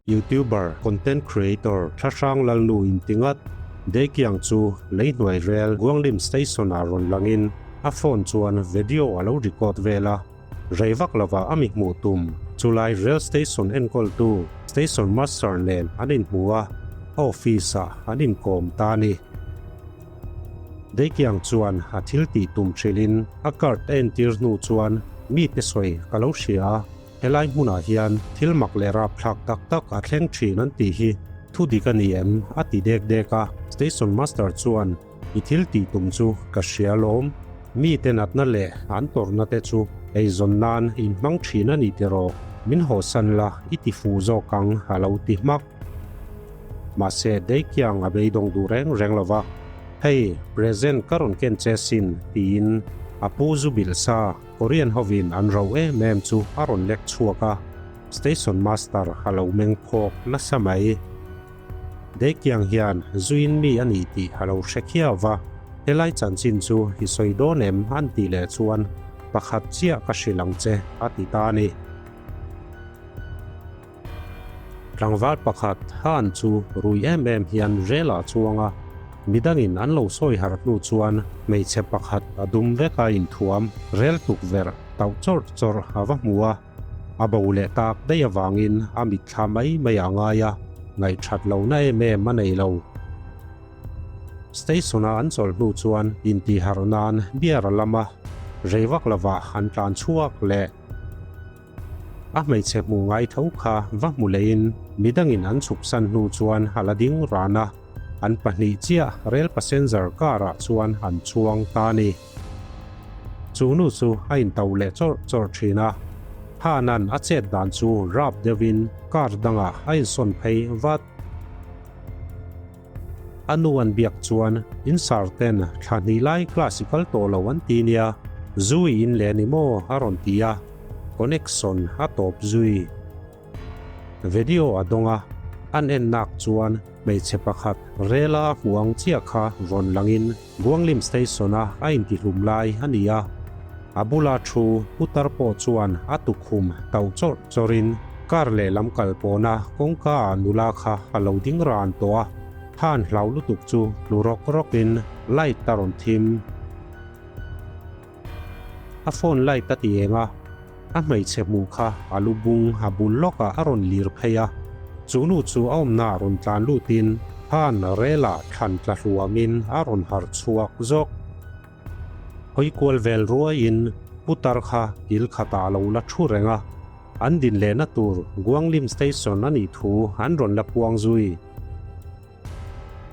Youtuber, content creator Thlahrang Lalnu inti ngat, Deikiang chu leihnuai rel Guanglim Station ah rawn langin a phone chuan video a lo record vel a, rei vak lovah a mi hmuh tum chulai rail station enkawltu station master nen an inhmu a, a office ah an inkawm ta a ni. Deikiang chuan a thil tih tum hrilhin a card a entir hnu chuan mite sawi ka lo hria a, Helai hmunah hian thil mak leh rapthlak tak tak a thleng thin an tih hi thu dik a ni em? a ti dek dek a. Station Master chuan, I thil tih tum chu ka hria alawm. Mite natna leh an tawrhna te chu eizawn nan inhmang thin a ni tiraw? Min hawsan la, i ti fu zawk ang, a lo ti hmak. Mahse, Deikiang a beidawng duh reng reng lo va, Hei, present ka rawn ken che sin, tiin a pu zu bilh sa. Korean hovin an ro em em chu a rawn lek chhuak a, Station Master a lo meng phawk nasa mai. Deikiang hian zuin mi a ni tih a lo hre khiau va, helai chanchin chu i sawi dawn em an tih leh chuan pakhat chiah ka hrilh ang che a ti ta a ni. Tlangval pakhat Han chu rui em em hian rel ah chuang a, midangin an lo sawi harh hnu chuan hmeichhe pakhat a dum vek a inthuam rel tukverh tauh chawrh chawrh a va hmu a, a bo leh tak daih avangin a mitthla mai mai ah ngai a, ngaihthat lohna em em a nei lo. Station a an chawlh hnu chuan intihharh nan beer a lam a, rei vak lovah an tlan chhuak leh. A hmeichhe hmu ngai tho kha va hmu leiin midangin an chhuksan hnu chuan a la ding ran a, an pahnih chiah rel passenger car ah chuan an chuang ta a ni. Chu nu chu a into leh chawrh chawrh thin a, Hanan a chet dan chu rap deuhin car dangah a insawn phei vat. A nu an biak chuan in sar ten thla hnih lai class i kal tawh lo an ti nia, zui in leh ni maw a rawn ti a, connection a tawp zui. Video a dawng a, an en nak chuan hmeichhe pakhat rela a hmuh ang chiah kha rawn langin Guanglim Station a a intihlum lai a ni a, a bula thu putar pawh chuan a tukhum tauh chawrh chawrhin car lehlam kal pawna kawngka ah nula kha a lo ding ran tawh a, han hlau lutuk chu tlu rawk rawkin light a rawn thim. A phone light a ti eng a, a hmeichhe hmuh kha a lu bung a bul lawkah a rawn lir phei a, chu nu chu a awmna ah rawn tlan lutin han relah thlan tla hluamin a rawn harh chhuak zawk. Hawi kual vel ruaiin putar kha kil khatah a lo la thu reng a, an din lehna tur Guanglim Station a nih thu an rawn la puang zui.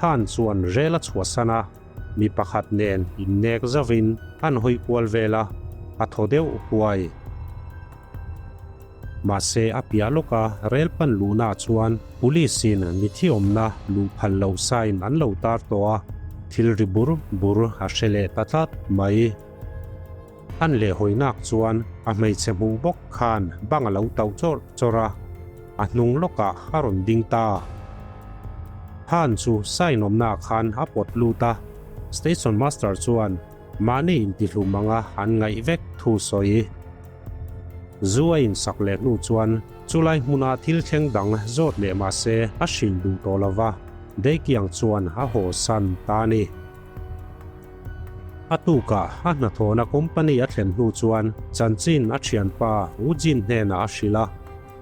Han chuan rel a chhuahsan a, mi pakhat nen innek zauhin an hawi kual vel a, a thaw deuh huai. Mahse a piah lawka rel pan luhnaah chuan police in mithi awmna luh phal loh sign an lo tar tawh a, thil ri bur bur a hre leh ta tlat mai. An leh hawinak chuan a hmeichhe hmuh bawk khan bang a lo tauh chawrh chawrh a, a hnung lawkah a rawn ding ta. Han chu sign awmnaah khan a pawt lut a, station master chuan mahni intihlum anga an ngaih vek thu sawi. Zu a insak leh hnu chuan chulai hmuna thil thleng dang zawt leh mah se a hrilh duh tawh lo va, Deikiang chuan a haw san ta a ni. A tukah a hnathawhna company a thlen hnu chuan chanchin a thianpa Wu Jin hnenah a hrilh a,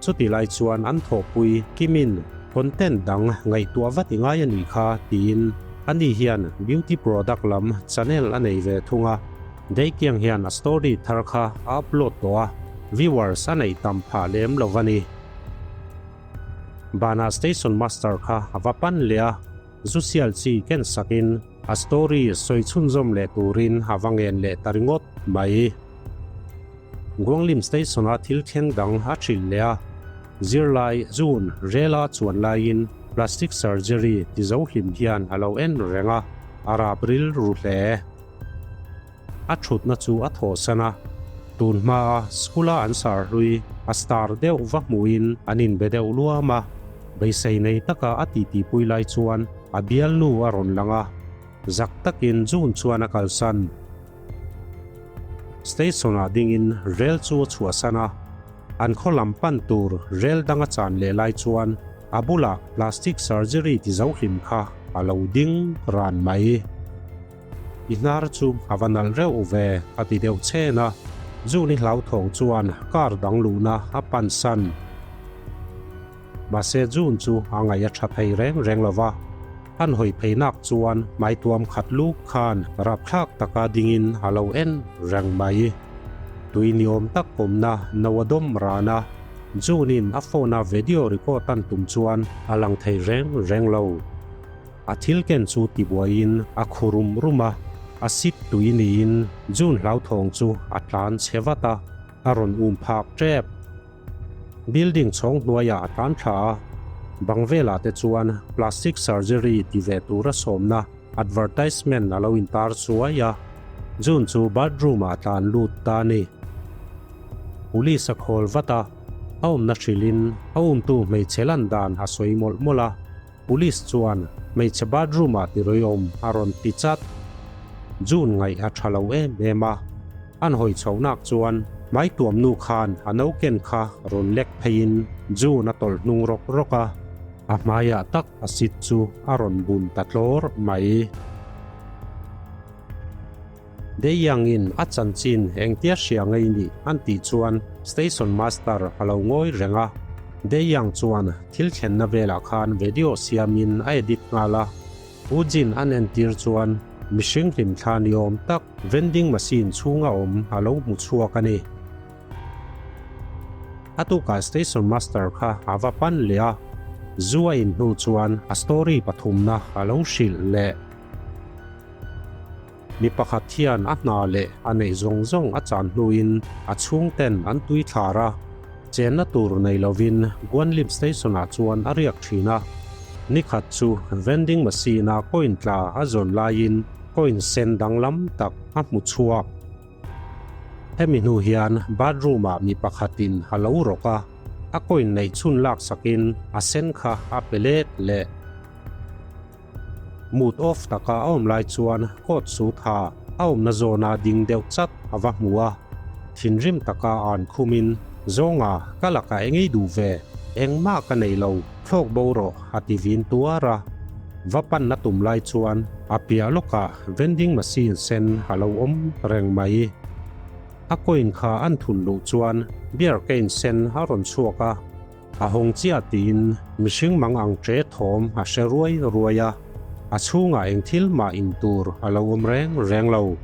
chuti lai chuan an thawhpui Kimin content dang ngaihtuah vat i ngai a nih kha tiin ani hian beauty product lam channel a nei ve thung a, Deikiang hian a story thar kha a upload tawh a, viewers a neih tam phah lem lo a ni. Banah station master kha a va pan leh a. Zu sial chi ken sakin a story sawi chhunzawm leh turin a va ngen leh ta ringawt mai. Guanglim Station-a thil thleng dang a hrilh leh a, zirlai June rela chuan laiin plastic surgery ti zo hlim hian a lo en reng a, a rap rilru hle. A thutna chu a thawhsan a, tun hmaa school-a an sar hlui a star deuh va hmuhin an inbe deuh luam a, beisei nei taka a titipui lai chuan a bialnu a rawn lang a, zak takin June chuan a kalsan. Station-ah dingin rel chu a chhuahsan a, an khaw lam pan tur rel dang a chan leh lai chuan. A bulah plastic surgery ti zo hlim kha a lo ding ran mai. I hnar chu a va nalh reuh ve a ti deuh chhen a, June-i hlauthawng chuan car dang luhna a pan san. Mahse June chu a ngaih a tha thei reng reng lo va, an hawi phei nak chuan hmaituam khat luk khan rapthlak taka dingin a lo en reng mai. Tui ni awm tak kawmna no a dawm ran a, June-in a phone-a video record an tum chuan a lang thei reng reng lo. A thil ken chu tibuaiin a khu rum rum a, a sit tui niin June hlauthawng chu a tlan chhe vat a, a rawn um phak tep. Building chhawng hnuaiah a tlan thla a, bang velah te chuan plastic surgery ti ve tura sawmna advertisement a lo intar chuai a, June chu bathroom ah a tlan lut ta a ni. Police a khawl vat a, a awmna hrilhin a umtu hmeichhe lan dan a sawi mawlh mawlh a. Police chuan hmeichhe bathroom ah tiruiawm a rawn ti chat. June ngaih a tha lo em em a, an hawi chho nak chuan hmaituam nu khan a no ken kha rawn lek pheiin June a tawlh hnung rawk rawk a, a hmaiah tak a sit chu a rawn bun ta tlawr mai. Dae-young-in a chanchin engtia hria ngei nih an tih chuan Station Master a lo ngawi reng a. Dae-young chuan thil thlenna velah khan video siamin a edit nghal a. U Jin an entir chuan mihring hlimthla ni awm tak vending machine chhunga awm a lo hmu chhuak a ni. A tukah Station Master kha a va pan leh a, zu a in hnu chuan a story pathumna a lo hrilh leh. Mi pakhat hian a hna leh a neih zawng zawng a chan hnuin a chhungten an tui thlar a, chenna tur nei lovin Guanlim Station-ah chuan a riak thin a. Nikhat chu vending machine-a coin tla a zawn laiin coin sen danglam tak a hmu chhuak. Hemi hnu hian bathroom-ah mi pakhatin a lo rawk a, a coin neih chhun laksakin a sen kha a pe let leh. Mood off taka a awm lai chuan coat suit ha a awmna zawna ding deuh chat a va hmu a, thinrim taka an khumin, Zawnga, ka lakah eng ei duh ve, engmah ka nei lo, thlawk bo rawh a ti vin tuar a. Va panna tum lai chuan a piah lawkah vending machine sen a lo awm reng mai. A coin kha an thun luh chuan beer cane sen a rawn chhuak a. A hawng chiah tiin mihring mang ang ṭe thawm a hre ruai ruai a, a chhungah eng thil mah in tur a lo awm reng reng lo.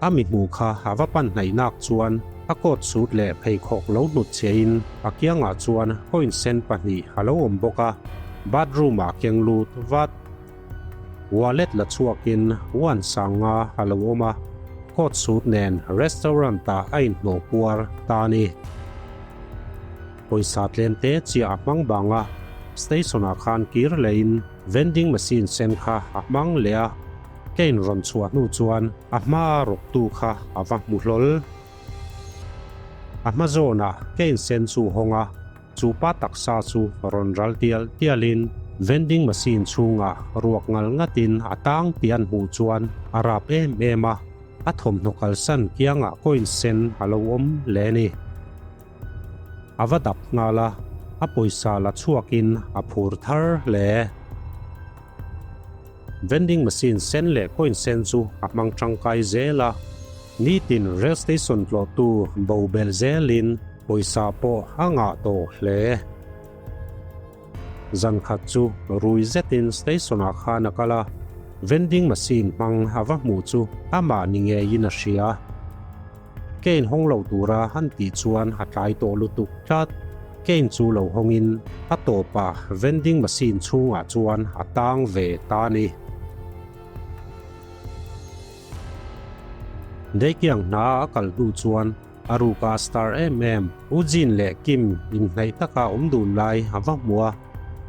A mi hmuh kha a va pan hnaih nak chuan a coat suit leh pheikhawk lo hnut chhiahin a kiangah chuan coin sen pahnih a lo awm bawk a, bathroom ah keng lut vat. Wallet la chhuakin one sanga a lo awm a, coat suit nen restaurant ah a inhnawh puar ta a ni. Pawisa tlem te chiah a hmang bang a, station ah khan kir lehin vending machine sen kha a hmang leh a, cane rawn chhuah hnu chuan a hmaa rawktu kha a va hmu hlawl. A hma zawnah cane sen chu hawng a, Chu pa taksa chu rawn ral tial tialin vending machine chhungah ruak ngal ngatin a tang tih an hmuh chuan a rap em em a, a thawmhnaw kalsan kiangah coin sen a lo awm leh a ni. A va dap nghal a, a pawisa la chhuakin a phur thar hle. Vending machine sen leh coin sen chu a hmang tangkai zel a, nitin rail station tlawhtu bo belh zelin pawisa pawh a ngah tawh hle. Zan khat chu rui zetin station ah khan a kal a, vending machine hmang a va hmuh chu amah ni ngeiin a hria. Kane hawng lo tura han tih chuan a tlai tawh lutuk tlat. Kane chu lo hawngin a tawpa vending machine chhungah chuan a tang ve ta a ni. Deikiang hna a kal hnu chuan a ruka star em em U Jin leh Kim inhnaih taka awm dun lai a va hmu a.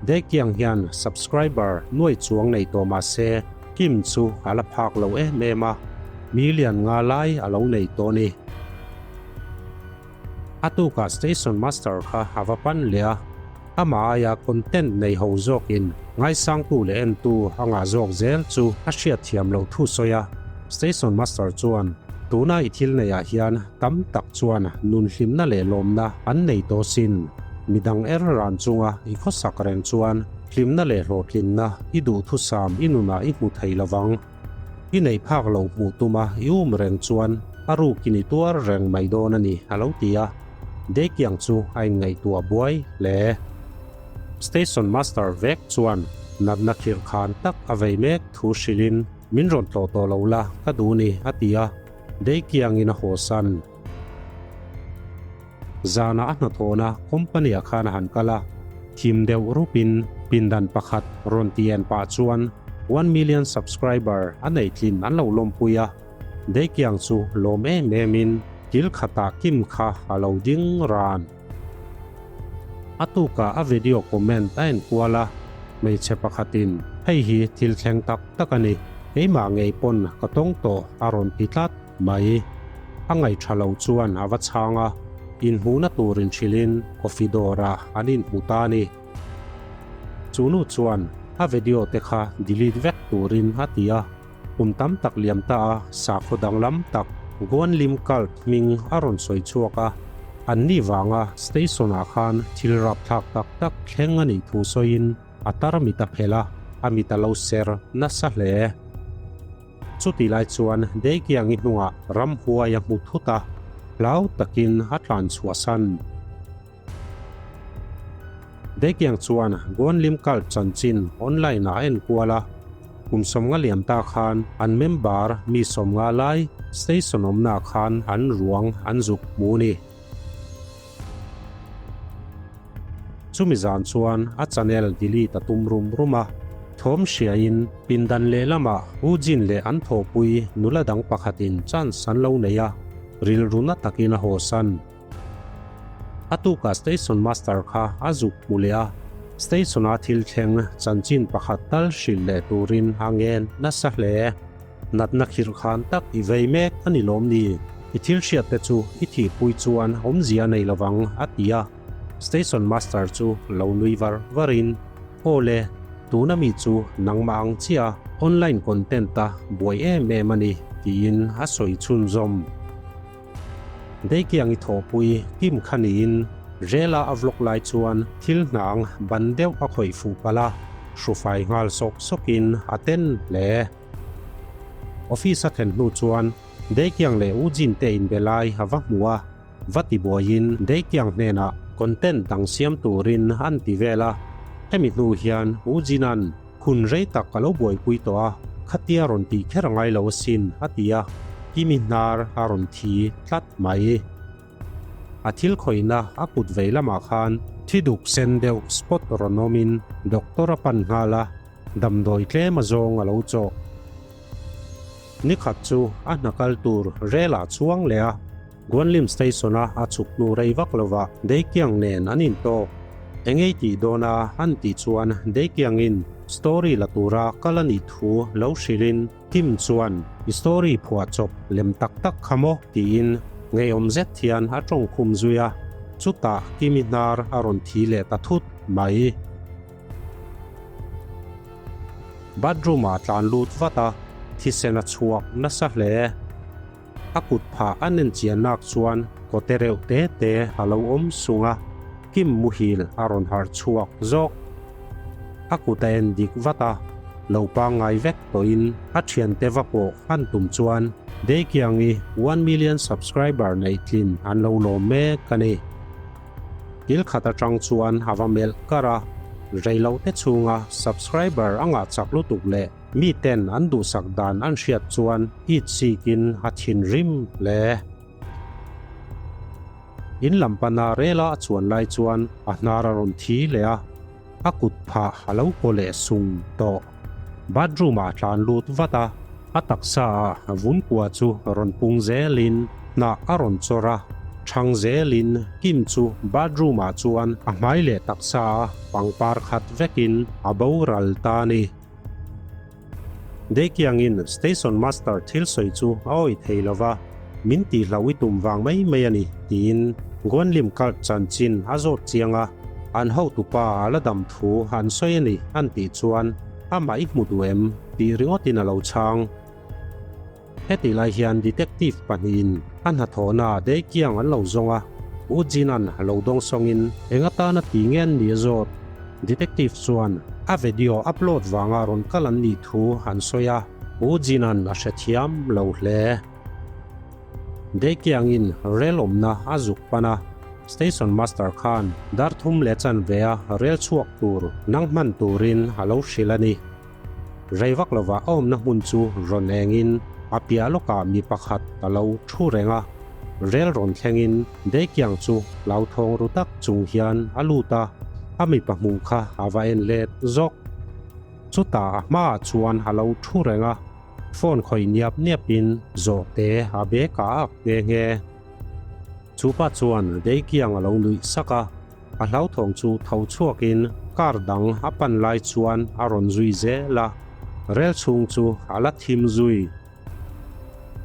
Deikiang hian subscriber nuai chuang nei tawh mah se Kim chu a la phak lo em em a, million nga lai a lo nei tawh a ni. A tukah station master kha a va pan leh a, amah aia content nei ho zawkin ngaisangtu leh entu a ngah zawk zel chu a hriatthiam loh thu sawi a. Station master chuan, Tuna i thil neiah hian tam tak chuan nun hlimna leh lawmna an nei tawh sin. Midang er ran chunga i khawsak reng chuan hlimna leh hlawhtlinna i duhthusam i nunah i hmu thei lovang. I nei phak lo hmuh tuma i um reng chuan a rukin i tuar reng mai dawn a ni, a lo ti a. Dekiang chu a inngaihtuah buai hle. Station Master vek chuan natna khirh khan tak a vei mek thu hrilhin min rawn tlawh tawh lo la ka duh ni, a ti a. Dekiangin a hawsan. Zanah a hnathawhna company-ah khan a han kal a, thim deuh rupin pindan pakhat rawn ti en pah chuan 1 million subscriber a nei tlin an lo lawmpui a, Deikiang chu lawm em emin kil khatah Kim kha a lo ding ran. A tukah a video comment a en kual a, hmeichhe pakhatin hei hi thil thleng tak tak a ni, keimah ngei pawn ka tawng tawh a rawn ti tlat. Mai. A ngaihṭha lo chuan a va chhang a, inhmuhna tur inhrilhin coffee dawrah an inhmu ta a ni. Chu nu chuan a video te kha delete vek turin a ti a, kum tam tak liam ta a sakhaw danglam tak Guanlim cult hming a rawn sawi chhuak a, anni vanga station ah khan thil rapthlak tak tak thleng a nih thu sawiin a tarmit a phelh a, a mit a lo ser nasa hle. Chutih lai chuan Deikiangi hnungah ramhuai a hmu thut a, hlau takin a tlan chhuahsan. Deikiang chuan Guanlim Cult chanchin online ah a enkual a, kum 50 liam ta khan an member mi 50 lai station awmna khan an ruang an zuk hmu ni. Chumi zan chuan a channel delete a tum rum rum a, thawm hriain pindan lehlamah U Jin leh an thawhpui nula dang pakhatin chance an lo nei a, rilru na takin a hawsan. A tukah station master kha a zuk hmu leh a, station-a thil thleng chanchin pakhat tal hrilh leh turin a ngen nasa hle. Natna khirh khan tak i vei mek a ni lawm ni? I thil hriat te chu i thihpui chuan awmzia nei lovang a ti a. Station master chu lo nui var varin, Aw le, tuna mi chu nangmah ang chiah online content a buai em em a ni tiin a sawi chhunzawm. Deikiang i thawhpui Kim kha niin rela a vlog lai chuan thil hnang ban deuh a khawih fuh palh a, hrufai nghal sawk sawkin a ten hle. Office a thlen hnu chuan Deikiang leh U Jin te inbe lai a va hmu a, va ti buaiin Deikiang hnenah content dang siam turin an ti vel a, hemi hnu hian U Jin-a'n Hun rei tak ka lo buaipui tawh a, khatia rawn tih kher a ngai lo asin, a ti a, Kimi hnar a rawn thi tlat mai. A thil khawihna a kut vei lamah khan thi duk sen deuh spot rawn awmin doctor a pan nghal a, damdawi tlem a zawng a lo chawh. Nikhat chu a hna kal tur rel ah chuang leh a, Guanlim Station a a chhuk hnu rei vak lovah Deikiang nen an intawk. Engei tih dawn a an tih chuan Deikiangin story la tura kal a nih thu lo hrilhin Kim chuan i story phuah chawp lem tak tak kha maw tiin ngeiawm zet hian a tawng khum zui a, chutah Kimi hnar a rawn thi leh ta thut mai. Bathroom ah a tlan lut vat a, thisen a chhuak nasa hle. A kut phah a nen chian nak chuan kawte reuh te te a lo awm sung a, Kim muhil a rawn harh chhuak zawk. A kut a en dik vat a, lo pangngai vek tawhin a thiante va pawh han tum chuan Deikiangi 1 million subscriber neih tlin an lo lawm mek a ni. Kil khat atang chuan a va melh kar a, reilote chhunga subscriber a ngah chak lutuk leh miten an duhsak dan an hriat chuan it sikin a thinrim hle. In lam pana rela a chuan lai chuan a hnar a rawn thi leh a, a kut phah a lo kaw leh sung tawh. Bathroom ah a tlan lut vat a, a taksa ah vun kua chu rawn pung zelin hnah a rawn chawr a, chhang zelin Kim chu bathroom ah chuan a hmai leh taksa a pangpar khat vekin a boral ta a ni. Deikiangin Station Master thil sawi chu a awih thei lo va, min tihloh i tum vang mai mai a ni tiin Guanlim cult chanchin a zawt chiang a, an hotupa a la dam thu an sawi a ni an tih chuan amah i hmu duh em tih ringawtin a lo chhang. Hetih lai hian detective pahnihin a hnathawhnaah Deikiang an lo zawng a. U Jin-a'n lo dawngsawngin eng atana ti nge an nih a zawt. Detective chuan a video upload vanga rawn kal an nih thu an sawi a, U Jin-a'n a hrethiam lo hle. Deikiangin rel awmna a zuk pan a, Station Master khan dar thum leh chanve a rel chhuak tur nang hman turin a lo hrilh a ni. Rei vak lova a awmna hmun chu rawn engin a piah lawkah mi pakhat a lo thu reng a, rel rawn thlengin Deikiang chu hlauthawng ru tak chung hian a lut a, a mipa hmuh kha a va en let zawk. Chutah a hmaah chuan a lo thu reng a, phone khawih niap niapin zawhte a bek ah a ak nghe nghe. Chupa chuan Deikiang a lo nuih sak a. A hlauthawng chu tho chhuakin car dang a pan lai chuan a rawn zui zel a, rel chhung chu a la thim zui.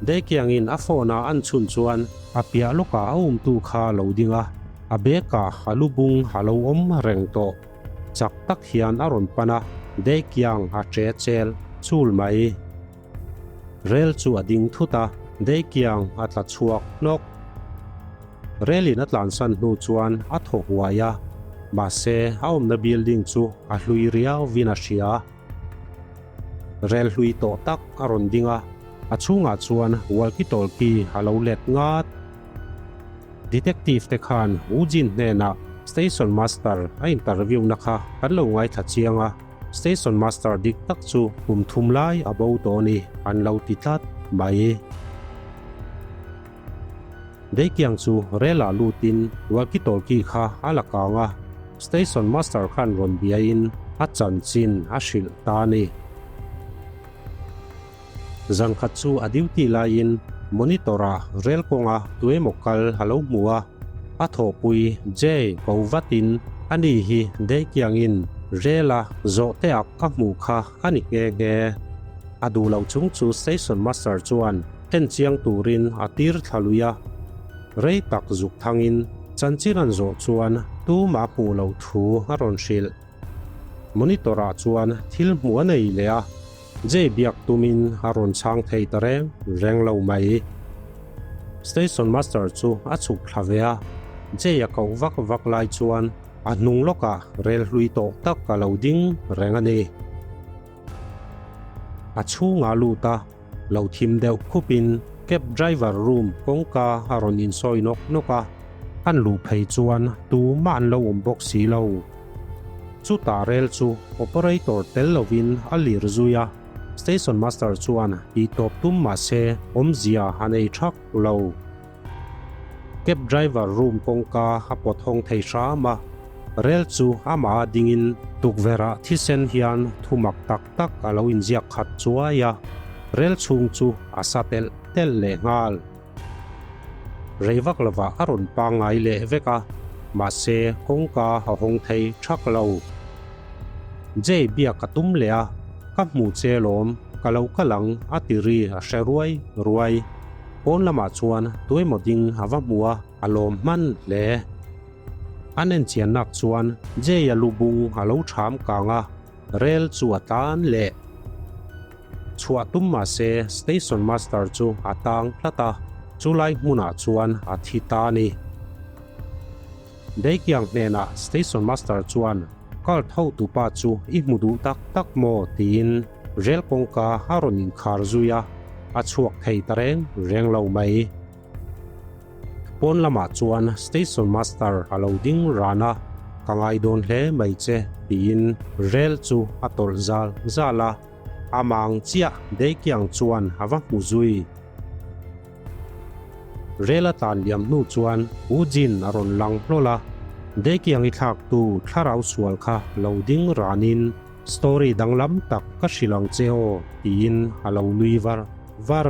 Deikiangin a phone a an chhun chuan a piah lawkah a umtu kha a lo ding a, a bag ah a lu bung a lo awm reng tawh. Chak tak hian a rawn pan a, Deikiang a che chel chul mai. Rel chu a ding thut a, Deikiang a tla chhuak hnawk. Relin a tlansan hnu chuan a thaw huai a, mahse a awmna building chu a hlui riauvin a hria. Rel hlui tawh tak a rawn ding a, a chhungah chuan walkie-talkie a lo let ngat. Detective te khan Wu Jin hnenah Station Master a interview na kha kan lo ngaithla chiang a, Station Master dik tak chu kum thum lai a bo tawh a ni an lo ti tlat mai. Deikiang chu rel ah lutin walkie-talkie kha a la kang a, Station Master khan rawn biain a chanchin a hrilh ta a ni. Zan khat chu a duty laiin monitor ah rel kawnga tuemaw kal a lo hmu a, a thawhpui Jay ko vatin ani hi Deikiangin rel a zawh te ak a hmuh kha a ni nghe nghe. A duh loh chung chu Station Master chuan En chiang turin a tir thla lui a, rei tak zuk thangin chanchin an zawh chuan tumah hmuh loh thu a rawn hrilh. Monitor ah chuan thil hmuh a nei leh a, Jay biak tumin a rawn chhang thei ta reng reng lo mai. Station Master chu a chhuk thla ve a, Jay a koh vak vak lai chuan a hnung lawkah rel hlui tawh tak a lo ding reng a ni. A chhungah lut a. Lo thim deuh khupin cab driver room kawngka a rawn insawi nawk nawk a, an luh phei chuan tumah an lo awm bawk si lo. Chutah rel chu operator tel lovin a lir zui a, station master chuan tih tawp tum mah se awmzia a nei thak lo. Cab driver room kawngka a pawt hawng thei hram a, rel chu amah a dingin tukverh ah thisen hian thu mak tak tak a lo inziak khat chuai a, rel chhung chu a sa telh telh leh nghal. Rei vak lovah a rawn pangngai leh vek a, mahse kawngka a hawng thei thak lo. Jay biak ka tum leh a, ka hmu che lawm, ka lo kal ang a ti ri a hre ruai ruai. Pawn lamah chuan tuemaw ding a va hmu a, a lawm hman hle. An enchiannak chuan Jay-a lu bung a lo ṭham kang a, rel chu a tlan leh. Chhuah tum mah se Station Master chu a tang tlat a, chulai hmunah chuan a thi ta a ni. Deikiang hnenah Station Master chuan Cult hotupa chu i hmu duh tak tak maw? tiin rel kawngka a rawn inkhar zui a, a chhuak thei ta reng reng lo mai. Pawn lamah chuan Station Master a lo ding ran a, Ka ngai dawn hle mai che tiin rel chu a tawlh zal zal a, a mang chiah Deikiang chuan a va hmu zui. Rel a tlan liam hnu chuan U Jin a rawn lang hlawl a, Deikiang i thlaktu thlarau sual kha lo ding ranin story danglam tak ka hrilh ang che aw tiin a lo nui var var.